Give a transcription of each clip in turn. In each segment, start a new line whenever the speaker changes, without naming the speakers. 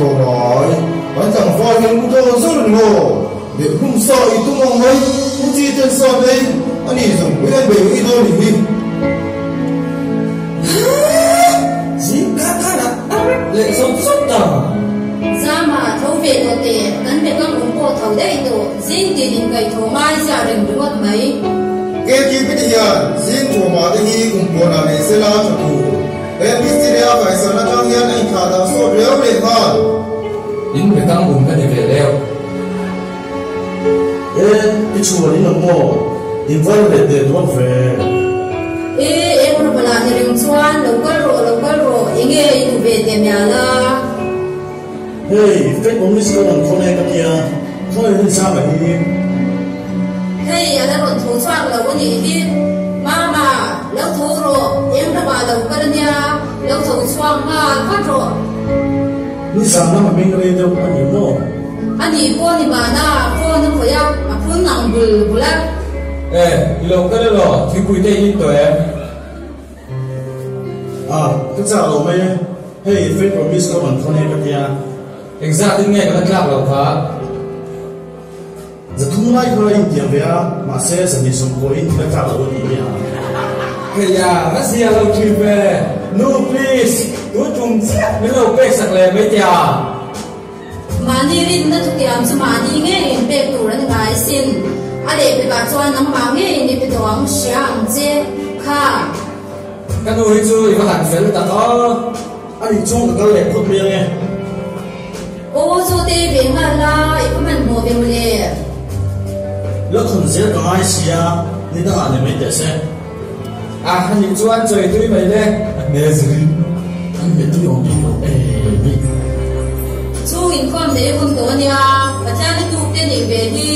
tawh mai. Kan tlangval hian u dawn zawr ni maw? Leh hlum sa i tum ang mai, u chi ten sa nei a nih zawng pui an bei ui dawn nih hi.
Haa! Zing kar karah a rep leh zawt zawt ta.
Zama, tho ve tawh teh, kan bekang awm pawh tho daih tawh, zing tin inkaih tho ngai ziah reng ringawt mai.
Keichi pite hian zing thuamah te hi kum puanah nei sela tha tur. He Mystery-a kaisan atang hian a inthlah dah sawt riau leh nghal.
In bekang um ka ni ve leu.
E, i chhuan in ang maw? In var leh teh duak ve.
E, eng rawh ni reng chuan lo kal rawh, lo kal rawh, enge i duh ve teh mial a?
Hei, fake promise ka rawn khawn e ka tia, khawi hun sang a hi.
Hei, a la rawn tho chhuak lo a nih hi. Mama, lo tho rawh, eng ramah lo kal a nia, lo tho chhuak nghal vat rawh.
Nizan lam a meng rei deuh a ni maw?
A nih pawh ni mahna, phone a khawih a, a phun ang bul bul a.
E, i lo kal elaw, thingpui te i in tawh em?
A, ka chak lo mai e. Hei, fake promise ka rawn thawn e ka tia.
Engzat in nge ka la tlak lo kha?
Zathum lai kha a intiam ve a, mahse zahnih sawmkawiin ka tlak lo a tih hi a.
Heia, ka zia lo thin ve. Nu please, tu tum chiah min lo pek sak leh mai tia.
Mahni rinna thutiam chu mahni ngeiin pek tur a ni ngai sin. A lehpekah chuan nangmah ngeiin i pe tawh ang hria ang che kha.
Ka nu hi chu i va han fel tak aw.
A nih chuan ka kal leh phawt mai ang e.
Aw chu te ve nghal la, i va hmanhmawh ve mawle.
La khun zel ka ngai sia, ni dangah ni mai teh se.
A nih chuan chawi tui mai le, a hmel zir in.
An hmel tui awm bik lo em mai.
Chu inkhawm nei hun tawh a nia, Pathian i tuk te nih ve hi.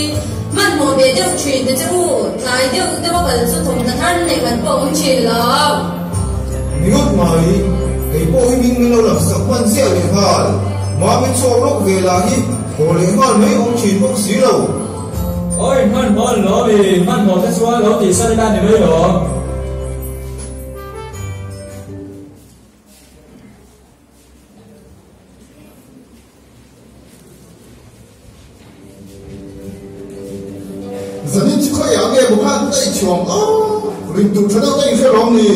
Hmanhmawh ve deuh thin te che u, tlai deuh deuh a kal chu thawmhnaw thar nei kan pawh awm thin lo.
Ni ngawt mai, kei pawh hi min lo lang sak hman ziah leh nghal. Mami chhuak lawk ve lah hi haw leh nghal mai awm thin bawk si lo.
Oi, hmanhmawh an lawm i, hmanhmawh te chuan lo tih san ila ni mai lo.
Zanin chu khawiah nge bu khan ka inchhuang a, rin tur tha deuh ka inhre lawm ni.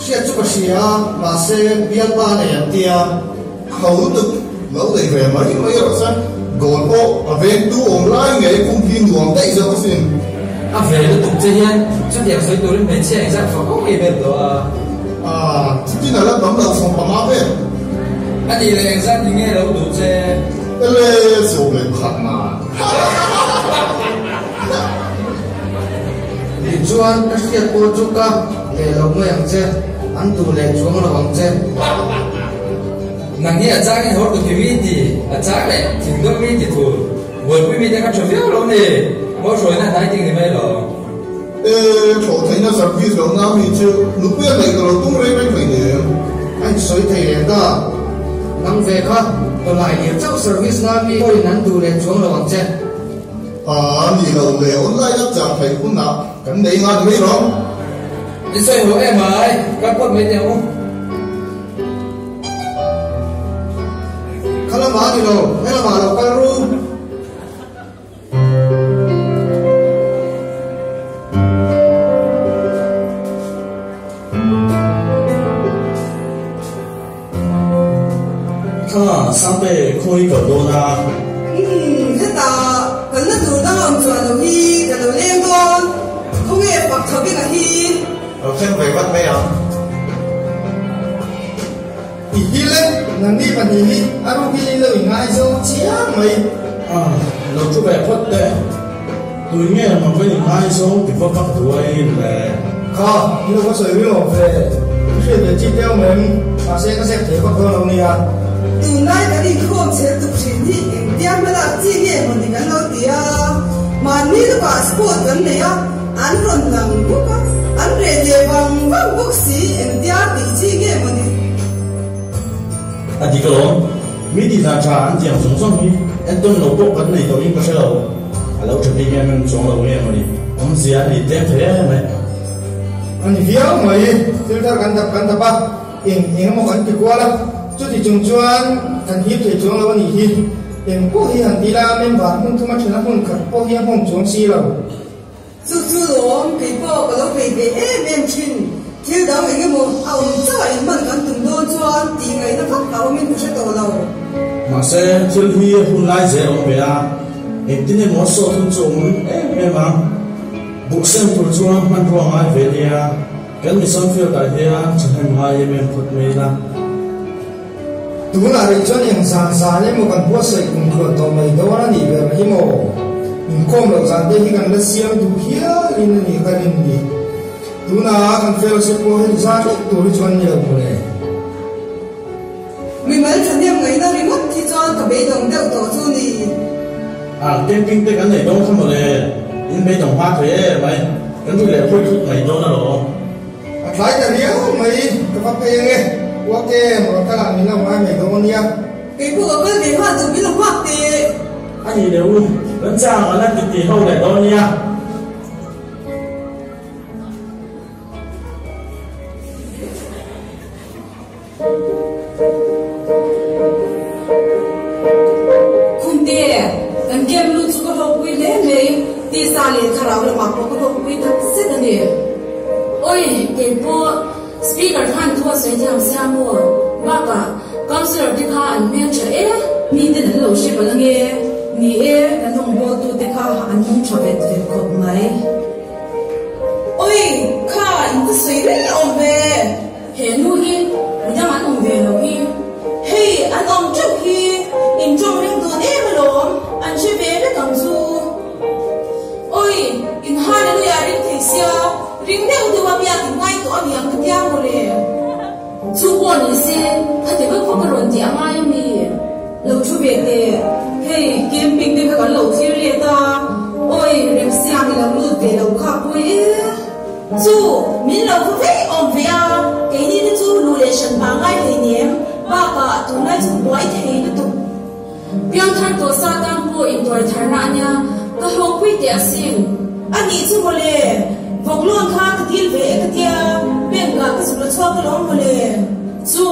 Hriat chu ka hria a, mahse bialpa nei an tia.
Ho lutuk lo nei ve mai mai erawh chuan goal pawh a vengtu awm lai ngei khum hi nuam daih zawk asin.
A ve lutuk che hian chutiang sawi turin hmeichhia engzat fak awk ei vel tawh a.
Aaa, chutin a la tam lo 15 vel.
A nih leh engzat ni nge lo duh che?
Ele, sawm leh khat na.
Tichuan ka hriat pawh chu ka leh lo mai ang che, an duh leh chuang lo ang che.
Nang hi a changin hawr tu ti mi ti, a chang leh thing dawt mi ti thul. Buaipui mite kha tha viau lo ni, maw hruaina hnai ding ni mai lo.
E, thlawh theihna service lohna mi chu nupui a neih ka lo tum reng reng hleinem.
A insawi thei leh ta. Nang ve kha tawlai lir chauh service na mi pawhin an duh leh chuang lo ang che.
A ni lo le, online a chah theih hunah kan nei ngai mai rawh.
I sawi ho em ai, kal phawt mai teh ang u.
Kha lamah a ni lo, he lamah lo kal ru.
Kha Sangte khawi kal dawn a?
Umm, hetah kalna tur dang awm chuan lo hi ka lo leng dawn, khawnge pak tho vek a hi?
Lo thleng ve vat mai ang. I hi le, nangni pahnih hi a rukin in lo inngaizawng chiang mai.
A, lo thu ve phawt teh. Tui nge maw ka inngaizawng ti va vak duai le.
Kha, in lo va sawi ring awm ve. I hriat ve chi teu mai em? Mahse ka zep thei vak dawn lo nia.
Tunlai kan inkhawm chher tuk thin hi engtia hmalak chi nge maw ni kan lo ti a. Mahni lukah sport kan nei a. An rawn lang bawk a, an reh leh vang vang bawk si, engtia tih chi nge maw ni?
A dik alawm, mi tih dan tha an tiang zawng zawng hi entawn lo pawh kan nei tawhin ka hre lo. A lo tha bik em em chuang lo nge maw ni, awmzia a nei tlem thei em mai.
A ni viau mai, thil thar kan dap kan dap a, eng eng emaw kan ti kual a.
Chuti chung chuan kan hip thei chuang lo a nih hi. Eng pawh hi han ti la, member hmun thuma thena hmun khat pawh hi a nghawng chuang si lo.
Chu chu lawm, kei pawh ka lo vei ve em em thin. Thil dang eng emaw a awm chauh a inhman kan tum dawn chuan tih ngaihna vak a awmin ka hre tawh lo.
Mahse, thil hi hun lai zel awm ve a, engtin emaw sawt hun chu awm em em ang. Buk sem tur chuan hmanrua ngai ve nia, kan mission field ah hian thahnem ngai em em phawt mai ila.
Tunah rih chuan eng zan zan emaw kan buatsaih kum tluan tawh mai dawn a nih ber hi maw? Inkhawm loh zan te hi kan la siam duh hial in a nih ka rin ni. Tunah kan fellowship pawh heti zan lek tur hi chuan ni lo mawle.
Mimal thahnem ngaihna ringawt hi chuan ka beidawng deuh tawh chu ni.
A, camping te kan nei dawn kha mawle, in beidawng hma thei em mai, kan ri leh hawi thut mai dawn alawm.
A tlai ta riau mai, ka va phei ange, Uake, rawn kal ah min lo ngai mai dawn ania.
Kei pawh ka kal ve nghal chu min lo nghak teh.
A nih leh u, kan chang a la ti ti ho leh dawn nia.
Khumte, kan game lut chu ka hlawkpui hle mai, tisa leh thlarau lamah pawh ka hlawkpui tak zet a ni.
Oi, kei pawh Speaker khan thu a sawi thiam sia maw? Bakah, Councillor te kha an hmel tha e.
Miten an lo hre palh ange. Ni e, kan rawngbawltute kha an nung tha vet vet khawp mai.
Oi, kha in va sawi reng awm ve.
He nu hi midang an awm ve lo hi.
Hei an awm teuh hi in tawng reng dawn em alawm, an hre ve vek ang chu. Oi, in Hallelujah ring thei sia, ring deuh deuh a biak in ngai tawh aniang ka tia mawle.
Chu pawh ni se, khati vak vak a rawn tih a ngai ami?
Lo thu ve teh, hei camping te kha kan lo thlir let a, oi remsiang i lo lut ve lo kha pui e.
Chu, min lo va vei awm ve a, keini te chu lu leh hran hma ngai hleinem, bakah tunlai chu buai thei lutuk.
Piangthar tawh sa tan pawh intuai tharna a nia, ka hlawkpui teh asin.
A nih chu mawle, vawk lawn kha ka dil ve e ka tia, bank ah ka zuk la chhuak alawm mawle.
Chu,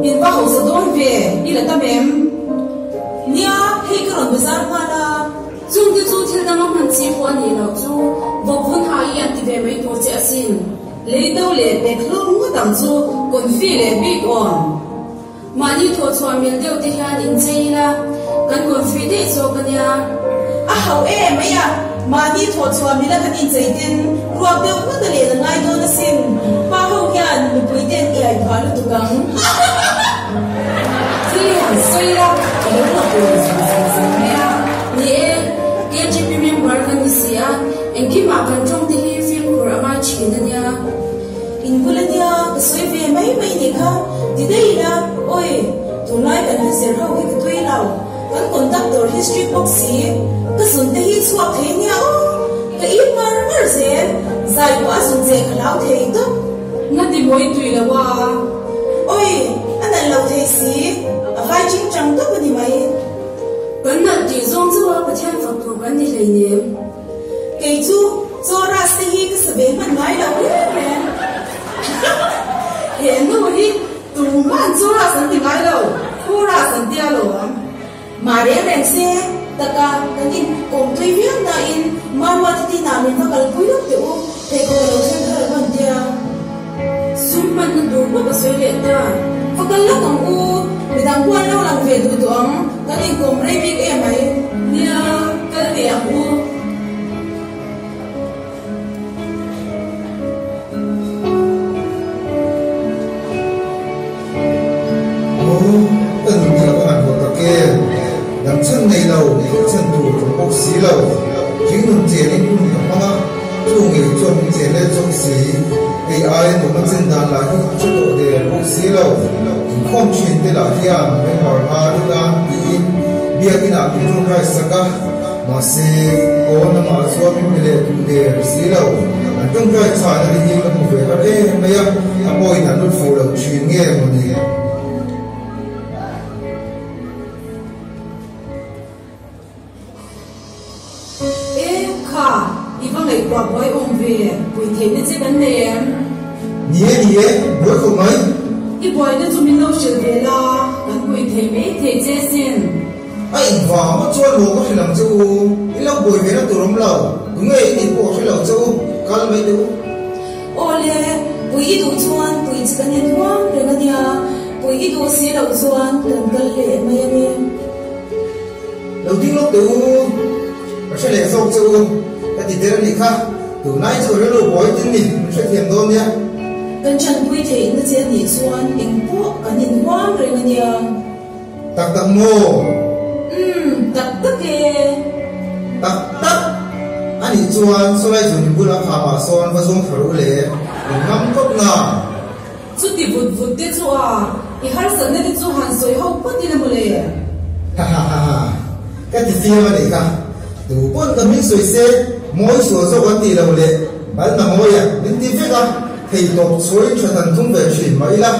in va hausa dawn ve, i la tam em?
Nia, hei ka rawn bazar nghal a.
Chungte chu thil danga hman chi pawh a nih loh chu vawk vun ha i an ti ve mai tur che asin.
Lei do leh pek hlawm ngawt ang chu confi leh bik awn.
Mahni thawhchhuah mil deuh te hian in chei ila kan confi daih zawk a nia.
A hauh e mai a, mahni thawhchhuah mila kan inchei ten ruak deuh ngawt a len a ngai dawn asin. Pa ho hian mipui ten i ai phah lutuk ang.
Thil hi han sawi ila ka lo la kawi zung zung zung mai a.
Ni e, KGP member ka ni si a, engkimah kan tawng te hi fimkhur a ngai thin a nia.
In bul a nia, ka sawi ve mai mai nih kha, ti daih ila, awi, tunlai kan hla zir ho hi ka tui lo, kan conductor hi strict bawk si, ka zun te hi chhuak thei nia aw, ka in ngar ngar zel, zai pawh a zun che ka hlau thei tawp.
Na ti mawi tui lo a.
Oi, a nalh lo thei si, a vai ching chang tawp a ni mai.
Kan nalh tih zawng chauh a Pathian fak tur kan ni hleinem.
Kei chu chorus te hi ka sa ve hman ngai lo reng reng.
He nu hi tumah chorus an ti ngai lo, chorus an tia lo ang.
Mah reng reng se, taka kan in kawm tui viau nain Marua te tin ah min va kalpui lawk teh u, pheikhawk a lo thleng thar hman tia.
Sum hmanna tur bawk a sawi leh ta.
Va kal lawk ang u, midang huan lo lang ve duh tawh ang, kan in kawm rei bik em ai.
Nia, kal teh ang u.
Aw, ka nun hi a va han haw tak em? Dam chhan nei lo, thil chhan tur awm bawk si lo. Thing nun chelin hun ka hmang a, chu ngei chuan min chel let zawk si. Hei aia nuam a chen dan lah hi a hre tawh der bawk si lo. Inkhawm thin te lah hian member ngai tan tiin biakinah min tawngtai sak a. Mahse, aw lamah chuan min pe leh duh der si lo. An tawngtai chhahna te hi ka hmu ve har em mai a, a pawhin an lut fuh lo thin nge maw ni?
E, kha, i va ngaihtuah buai awm ve, pui theihna che kan nei em?
Ni e, ni e, buai khawp mai.
I buaina chu min lo hrilh ve la. kan pui thei mai thei che sin.
A engvang maw chuan maw ka hre lang che u, in lo buai ve na tur awm lo, tunge in nih pawh ka hre lo che u, kal mai teh u.
Awle, pui i duh chuan pui chi kan en huam reng a nia, pui i duh si loh chuan kan kal leh mai a ni.
Lo ding lawk teh u, ka hre leh zawk che u, ka ti tel a nih kha, tunlai chu rilru buai tin ni, min hrethiam dawn nia.
Kan ṭanpui theihna che a nih chuan engpawh kan inhuam reng a nia.
Tak tak maw?
Umm, tak tak e.
Tak tak! A nih chuan Sawlai Zuni bula khamah sawn va zawng thar u le, min ngam tawp na.
Chuti vut vut te chu a, i harsatna te chu han sawi ho phawt ila maw le?
Ha ha ha ha, ka ti fiam a nih kha. Tu pawn ka hming sawi se, mawi sual zawk an tih lo leh bal na mawi a, min ti vek a, thei tawp chhuain tha than thum ve thin mah ila.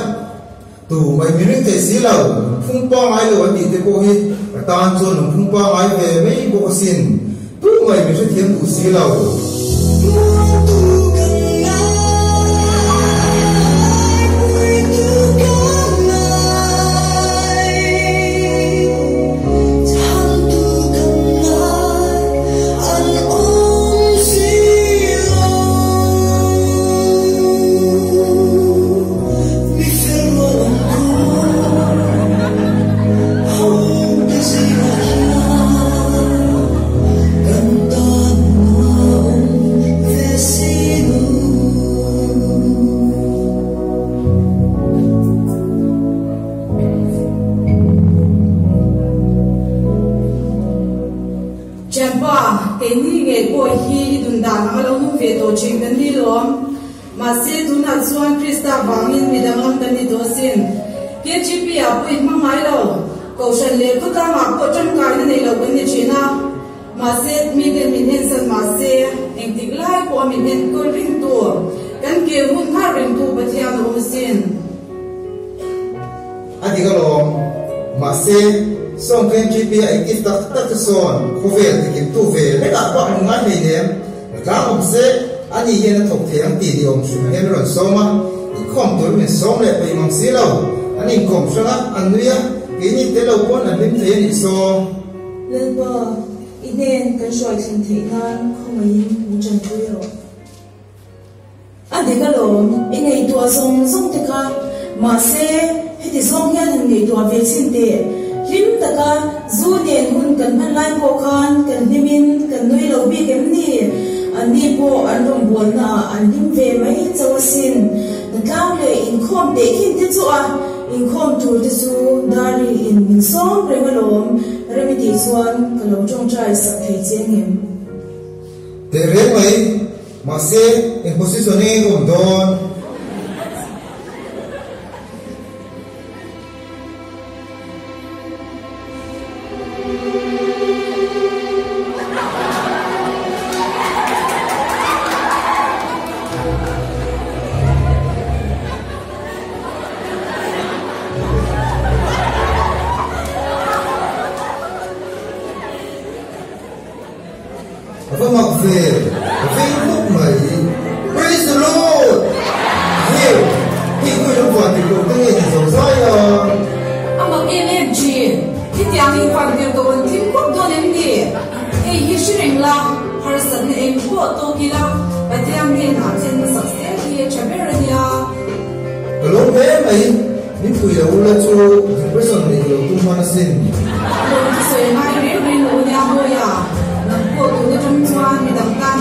Tu mai mi ring thei si lo, lungphung pangngai lo an tih te pawh hi ka tan chuan lungphung pangngai ve mai bawk asin. Tu mai mi hrethiam duh si lo.
Thianpa, keini ngei pawh hi i dun dan ang a lo nung ve tawh thin kan ni lawm. Mahse, tunah chuan Krista vangin mi danglam kan ni tawh asin. KGP ah pawh in hmang ngai lo. Kohhran leh khawtlangah pawh tangkaina nei lo kan ni thin a. Mahse, miten min ensan mahse, engtik lai pawh a min enkawl ringtu, kan kir hun nghal ringtu Pathian a awm asin.
A dik alawm. Mahse, sawng KGP a active tak tak te sawn khawvel tikimtu ve lekah pawh an ngai hleinem. Ka tlang awm se, ani hian a thawk thei ang tih ni awm hrim hian a rawn sawm a, inkhawm tur min sawm leh peih mang si lo. An inkawm hrang a, an nui a, keini te lo pawn an hlim thei a nih saw.
Lalpa, i hnen kan hruai thlen theih nan khawngaihin min tanpui rawh. A dik alawm, i ngaihtuah zawng zawng te kha. Mahse, heti zawng hian han ngaihtuah ve chhin teh. Hlim taka zu nen hun kan hman lai pawh khan kan hlimin kan nui lo bik em ni? Anni pawh an rawngbawlna ah an hlim ve mai chauh asin. Hnatlang leh inkhawm teh khin te chu a inkhawm tur te chu Dari in min sawm reng alawm, Remi tih chuan ka lo tawngtai sak thei che ngem?
Teh reng mai. Mahse, eng position nge ka awm dawn? A va mak ve, ka vei khawp mai. Praise the Lord! Heu, hei khawi lam van tirh loh te nge ni zo zai a?
A mak em em thin, khitiang in van tirh loh an thim khawp dawn em ni? Hei hi hre reng la, harsatna eng pawh tawk ila, Pathian hnenah thlen hmasak zel hi a tha ber a nia.
Ka lawm hle mai, min pui lo ula chu depression neih lo tum hman asin.
Lawm chu sawi ngai reng reng lo nia Mawia, nang pawh tun atang chuan midang tan